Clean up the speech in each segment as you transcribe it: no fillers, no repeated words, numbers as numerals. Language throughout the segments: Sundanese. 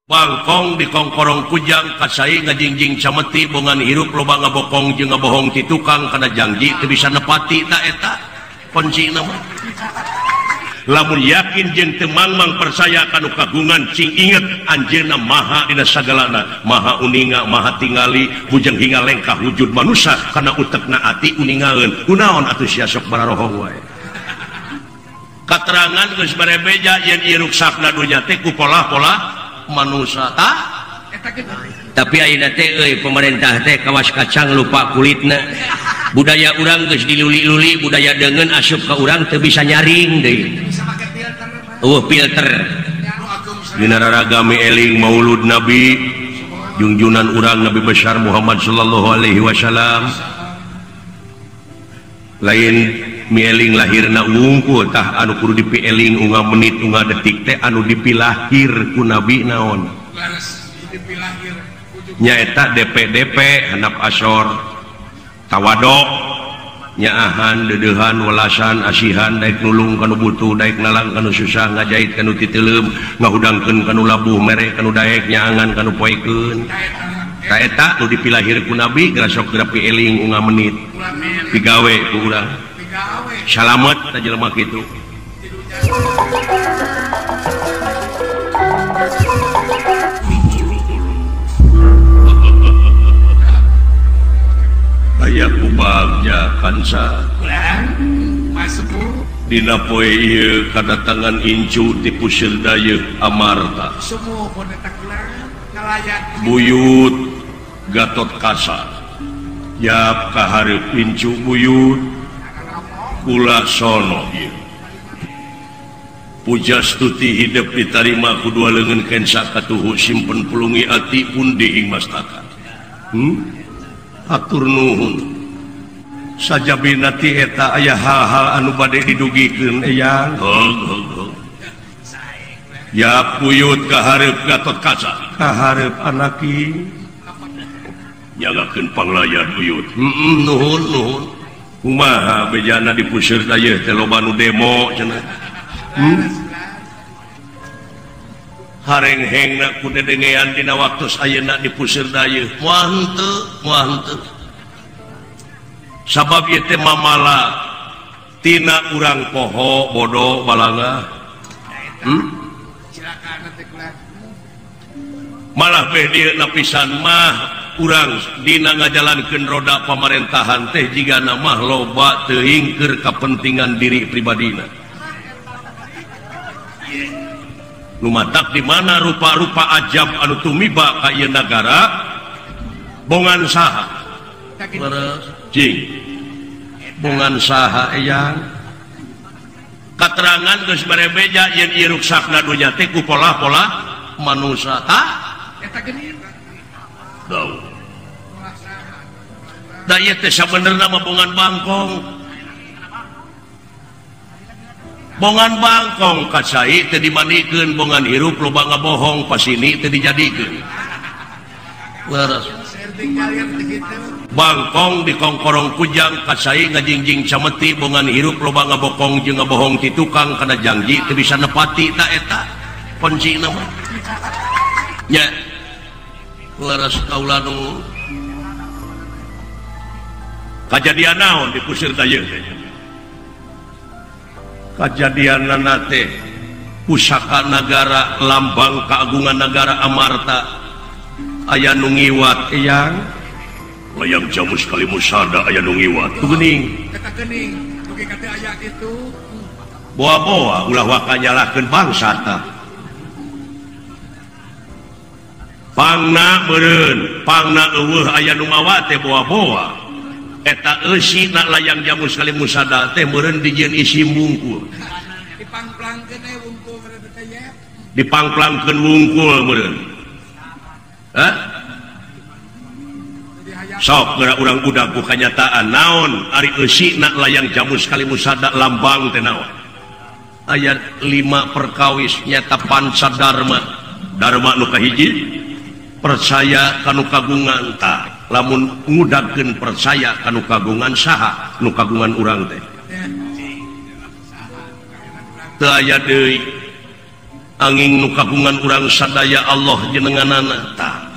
Bangkong di kongkorong kujang kasai ngajingjing cameti bongan hirup loba ngabokong jeung ngabohong ti tukang kana janji teu bisa nepati ta eta kuncina mah. Lamun yakin jeung teu mangmang percaya kanu kagungan cing inget anjeunna maha dina sagalana, maha uninga, maha tingali, bujeng hingga lengkah wujud manusia kana utekna ati uningaeun. Kunaon atuh sia sok bararohong wae. Katerangan geus barebeja yen ieu ruksakna dunya teh ku pola-pola manusia tah. Tapi ayeuna teh euy pemerintah teh kawas kacang lupa kulitna. Budaya urang geus diluli-luli, budaya deungeun asup ka urang teu bisa nyaring deui. Eueuh filter. Dina raragami eling maulud Nabi, junjunan urang Nabi besar Muhammad sallallahu alaihi wasallam. Lain mieling lahirna wungkul tah anu kudu dipieling unga menit unga detik teh anu dipilahir ku Nabi naon. Nyaeta DPDP handap asor tawadok nyaahan deudeuhan welasan asihan daek nulung kanu butuh daek nalang kanu susah ngajait kanu titeuleum ngahudangkeun kanu labuh mere kanu daek nyaangan kanu poekeun. Ta eta nu dipilahir ku Nabi geura sok geura pieling unga menit pigawe ku urang. Salamet ta jelema kitu. Aya ku bagja kansa. Dina poe ieu kadatangan incu ti Pusir Dayeuh Amarta. Buyut Gatot Kaca. Yap kahareup incu buyut kula sono ieu. Pujastuti hidup ditarima ku dua leungeun kensa katuhu simpen pulungi ati pundi ing mastaka. Hatur nuhun. Sajabina ti eta aya hal-hal anu bade didugikeun eyang. Hog. Ya buyut kahareup Gatot Kaca. Kahareup anaki. Nyagakeun panglayan buyut. Nuhun nuhun. Kumaha bejana di Pusir Dayeuh teh loba nu demo cenah. Harenghengna ku dedengean dina waktos ayeuna di Pusir Dayeuh. Moal henteu, moal henteu. Sabab ieu teh mamala tina urang poho bodoh balanga. Malah beh dieu lapisan mah urang dina ngajalankeun roda pamarentahan teh jigana mah loba teuing keur kapentingan diri pribadina. Lumatak di mana rupa-rupa ajab anu tumiba ka ieu nagara bongan saha? Cing. Bongan saha eyang? Katerangan geus barebeja yen ieu ruksakna dunya teh ku pola-pola manusia tah. Eta geuning. Da ieu teh sabenerna mah bongan bangkong. Bongan bangkong kacai teu dimandikeun, bongan hirup loba ngabohong pasini teu dijadikeun. Leres. Bangkong di kongkorong kujang kacai ngajingjing cameti bongan hirup loba ngabokong jeung ngabohong ti tukang kana janji teu bisa nepati ta eta kuncina mah. Nya leres kaula nu kajadian naon di Pusir Dayeuh? Kajadianana teh pusaka nagara lambang keagungan nagara Amarta aya nu ngiwat eyang layang jamus kali musada aya nu ngiwat tu geuning eta geuning dugi ka teu aya kitu boa-boa ulah waka nyalahkeun bangsa tah pangna meureun pangna eueuh aya nu mawa teh boa-boa eta eusi na layang jamus kali musada teh meureun dijieun isi wungkul dipangplangkeun we wungkul meureun teh ye dipangplangkeun wungkul meureun hah sok geura urang udag ku kanyataan naon ari eusi na layang jamus kali musada lambang teh naon ayat 5 perkawis nyata panca dharma dharma nu kahiji percaya kanu kagungan tah lamun ngudagkeun percaya kanu kagungan saha nu kagungan urang teh teu aya deui Angin nu kagungan urang sadaya Allah jenenganana tah.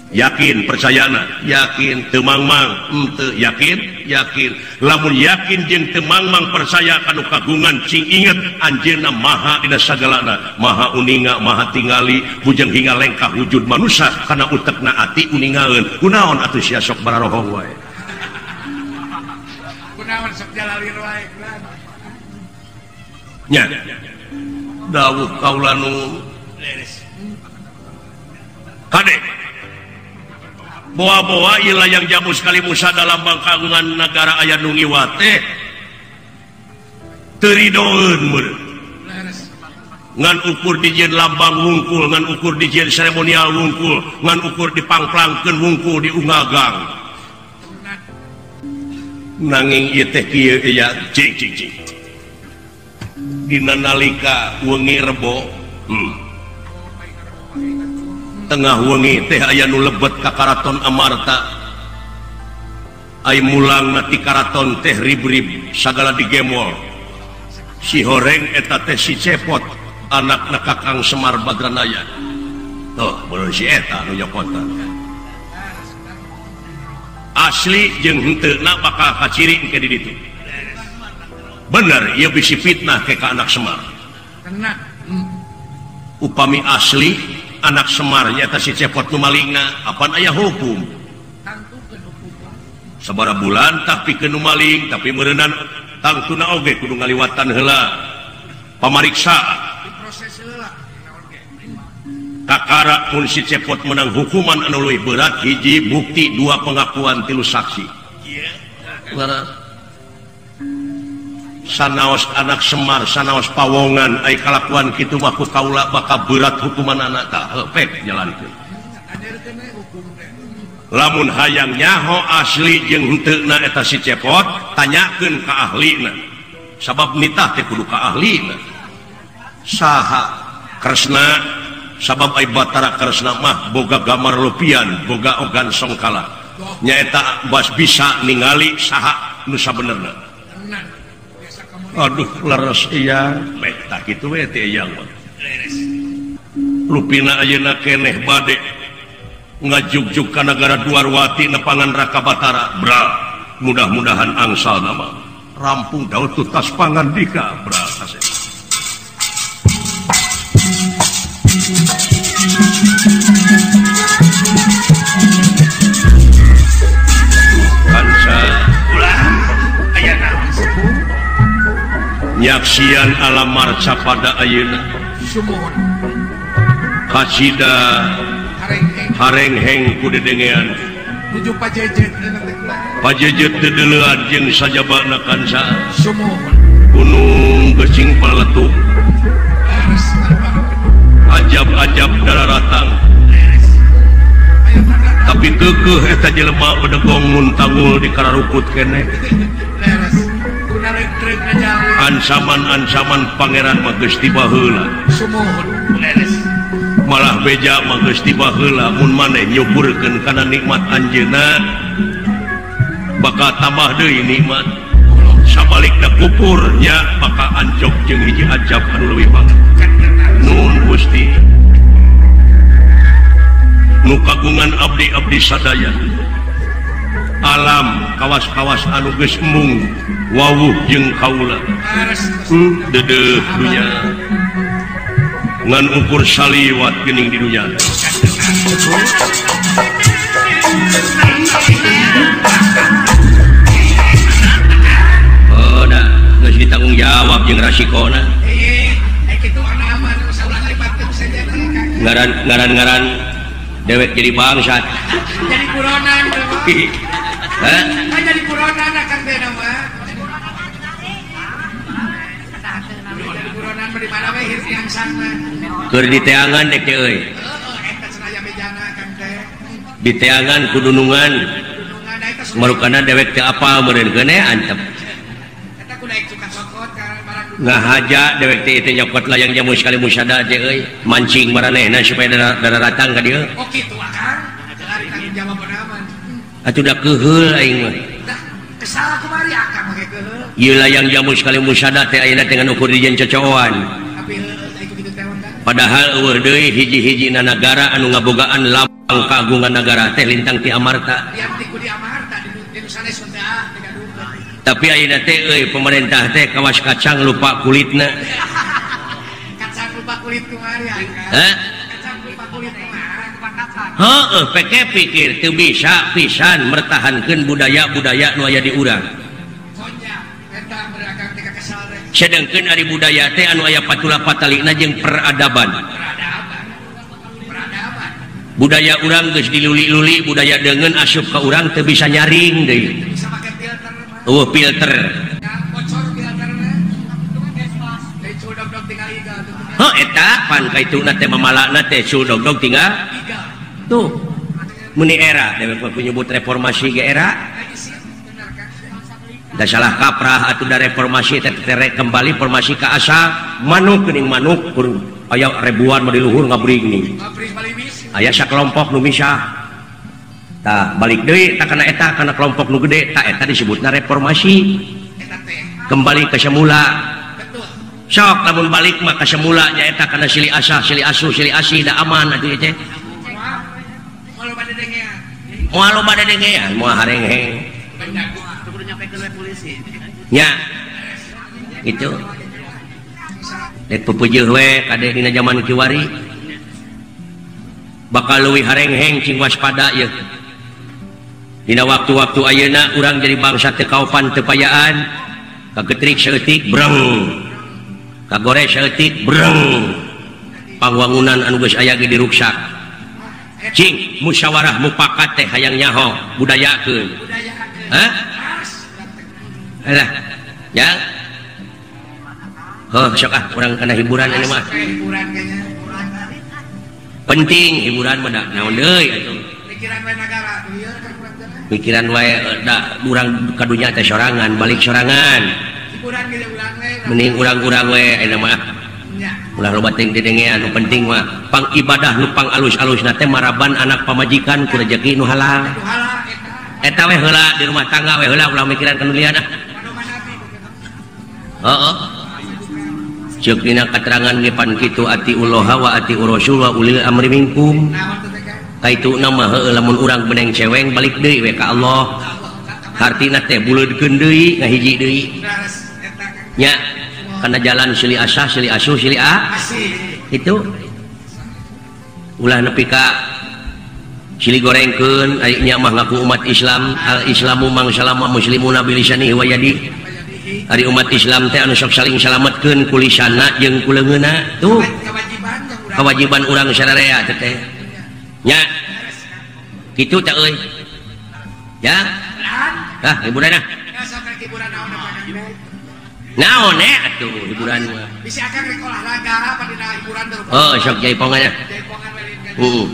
Yakin percayana, yakin teu mangmang, henteu yakin, yakin. Lamun yakin jeung teu mangmang percaya ka nu kagungan cing inget anjeunna maha dina sagalana, maha uninga, maha tingali, bujeng hingga lengkah wujud manusia kana utekna ati uningaeun. Kunaon atuh sia sok bararohong wae. Kunaon sok jalalir wae. Nya. Dawuh kaula nu kade boa-boa ieu layang jamu sekali Musa dalam bangkagungan negara aya nu ngiwat teh teu ridoeun meureun ngan ukur dijieun lambang wungkul, ngan ukur dijieun seremonial wungkul, ngan ukur dipangplangkeun wungkul di ungagang. Nanging ieu teh kieu ya cing cing cing dina nalika wengi rebo tengah wengi teh aya nu lebet ka Karaton Amarta. Ai mulang na ti karaton teh rib-rib sagala digemol. Si horeng eta teh si Cepot anakna Kakang Semar Badranaya. Tuh bener si eta nu nyokotan. Asli jeung henteuna bakal kaciri engke di ditu. Bener ieu bisi fitnah ke ka anak Semar. Upami asli anak Semar nyata si Cepot nu malingna apan aya hukum sabara bulan tapi ke nu maling tapi meureunan tangtuna oge kudu ngaliwatan heula pamariksa kakara mun si Cepot menang hukuman anu leuwih berat hiji bukti dua pengakuan tilu saksi. Sanaos anak Semar sanaos pawongan ai kalakuan kitu mah ku kaula bakal berat hukuman anak tah pek jalankeun. Lamun hayang nyaho asli jeung henteuna eta si Cepot tanyakeun ka ahlina sabab nitah teh kudu ka ahlina. Saha Kresna sabab ai Batara Kresna mah boga gamar lupian boga ogan songkala nyaeta bas bisa ningali saha nu sabenerna. Aduh leres iya baik tak kitu we teh eyang mah. Lupina ayeuna keneh bade ngajugjug ka nagara Dwarwati nepangan Raka Batara bra mudah-mudahan angsal nama rampung daun tutas pangandika bra kasih. Kansa ulah aya naon nyaksian alam marca pada ayeuna kasida harengheng ku dedengean pajejet dedeleuan jeung sajabana kansa gunung geucing paletuk ajab-ajab dararatang tapi keukeuh eta jelema bedegong mun tangul di kararukut keneh. Ancaman-ancaman pangeran mah geus tiba heula malah beja mah geus tiba heula mun maneh nyuburkeun kana nikmat anjeunna bakal tambah deui nikmat sabalikna kupur nya bakal ancok jeung hiji ajab anu leuwih banget. Nuhun Gusti nu kagungan abdi-abdi sadaya alam kawas-kawas anu geus embung wawuh jeung kaula dedeuh dunya ngan ukur saliwat geuning di dunya. Oh da geus ditanggung jawab jeung rasikona. Ngaran-ngaran dewek jadi bangsat jadi buronan. Hah? Jadi buronan akan teh nama. Jadi buronan di mana we yang sana. Keur diteangan dek teh euy. Heeh, eta cenah aya bejana kan teh. Diteangan kudunungan. Marukana dewek teh apal meureun keuneh antep. Eta kudu naik suka sokot ka barang. Ngahaja dewek teh itu nyokot layang jamu sekali musada teh euy. Mancing maranehna supaya daratang ka dieu. Oh kitu akang. Lari tanggung jawab aman. Atuh da keuheul aing mah. Dah kesal kumari akang make keuheul. Ieu layang jamu sekali musada teh ayeuna teh ngan ukur dijieun cocoan. Tapi heueuh kitu teh. Padahal eueuh deui hiji-hijina nagara anu ngabogaan lambang kagungan nagara teh lintang ti Amarta. Tapi ayeuna teh euy pemerintah teh kawas kacang lupa kulitna. Kacang lupa kulit kumaha? Hah? Kacang lupa kulit kumaha? Heeh, peke pikir teu bisa pisan mertahankeun budaya-budaya nu aya di urang. Sedangkeun ari budaya teh anu aya patula patalina jeung peradaban. Budaya urang geus diluli-luli, budaya deungeun asup ka urang teu bisa nyaring deui. Eueuh filter. Heuh eta pan kaituna teh mamalana teh suldogdog tinggal. Tuh. Meni era dewek mah nyebut reformasi ge era. Da salah kaprah atuh da reformasi teh terek kembali formasi ka asal manuk geuning manuk kur aya ribuan mah di luhur ngabring nih. Aya sakelompok nu misah. Tah balik deui tah kana eta kana kelompok nu gede tah eta disebutna reformasi. Kembali ke semula. Sok lamun balik mah ka semula nyaeta kana silih asah, silih asuh, silih asih da aman atuh teh. Moal loba dedengean, moal harengheng. Nya itu dek pepujuh we kade dina jaman kiwari bakal leuwih harengheng cing waspada ieu dina waktu-waktu ayeuna urang jadi bangsa teu kaopan teu payaan kagetrik saeutik breng kagore saeutik breng pangwangunan anu geus aya ge diruksak cing musyawarah mufakat teh hayang nyaho budayakeun. Hah? Alah, ya. Heuh, sok ah urang kana hiburan ini mah. Penting hiburan mah da naon deui atuh. Mikiran wae nagara ieu kan urang teh. Mikiran wae da urang ka dunya teh sorangan, balik sorangan. Hiburan ge urang we. Mending urang-urang we ayeuna mah. Ulah loba teuing didengean nu penting mah pang ibadah nu pang alus-alusna teh maraban anak pamajikan ku rejeki nu halal. Eta we heula di rumah tangga we heula ulah mikiran ka nu lian ah. Heeh. Ceuk dina katerangan ge pan kitu atiullaha wa atiur rasul wa ulil amri minkum. Kaituna mah heueuh lamun urang beneng ceweng balik deui we ka Allah. Hartina teh buleudkeun deui ngahiji deui. Nya kana jalan silih asah, silih asuh, silih a. Itu ulah nepi ka silih gorengkeun ari nya mah ngaku umat Islam, al Islamu mang salama muslimuna bilisanihi wa yadihi. Ari umat Islam teh anu sok saling salametkeun ku lisana jeung ku leungeunna tuh kewajiban urang sararea teh teh nya kitu teh euy ya tah hiburan ah naon eh atuh hiburan mah bisi akang rek olahraga apa dina hiburan teh oh sok jaipongan ya heeh.